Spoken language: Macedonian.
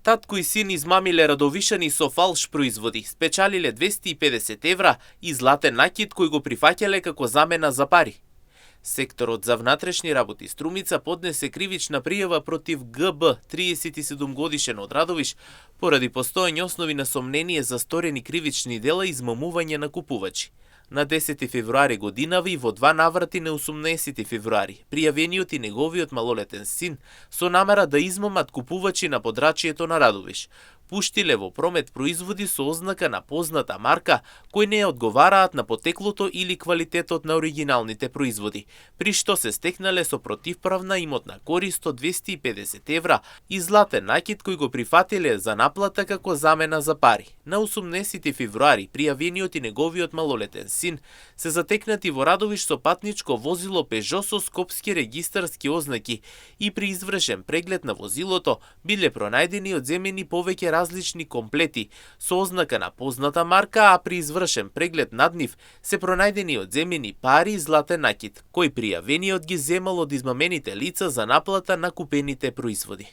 Татко и син измамиле Радовишани со фалш производи, спечалиле 250 евра и златен накит кој го прифаќале како замена за пари. Секторот за внатрешни работи Струмица поднесе кривична пријава против ГБ, 37 годишен од Радовиш, поради постоење основи на сомнение за сторени кривични дела и измамување на купувачи. На 10 февруари годинава и во два наврати на 18 февруари, пријавениот и неговиот малолетен син со намера да измамат купувачи на подрачјето на Радовиш, пуштиле во промет производи со ознака на позната марка кои не одговараат на потеклото или квалитетот на оригиналните производи, при што се стекнале со противправна имотна корист од 250 евра и златен накит кој го прифатиле за наплата како замена за пари. На 18 февруари пријавениот и неговиот малолетен син се затекнати во Радовиш со патничко возило Пежо со скопски регистарски ознаки и при извршен преглед на возилото биле пронајдени и одземени повеќе различни комплети со ознака на позната марка, а при извршен преглед над нив се пронајдени одземени пари и златен накит, кој пријавениот ги земал од измамените лица за наплата на купените производи.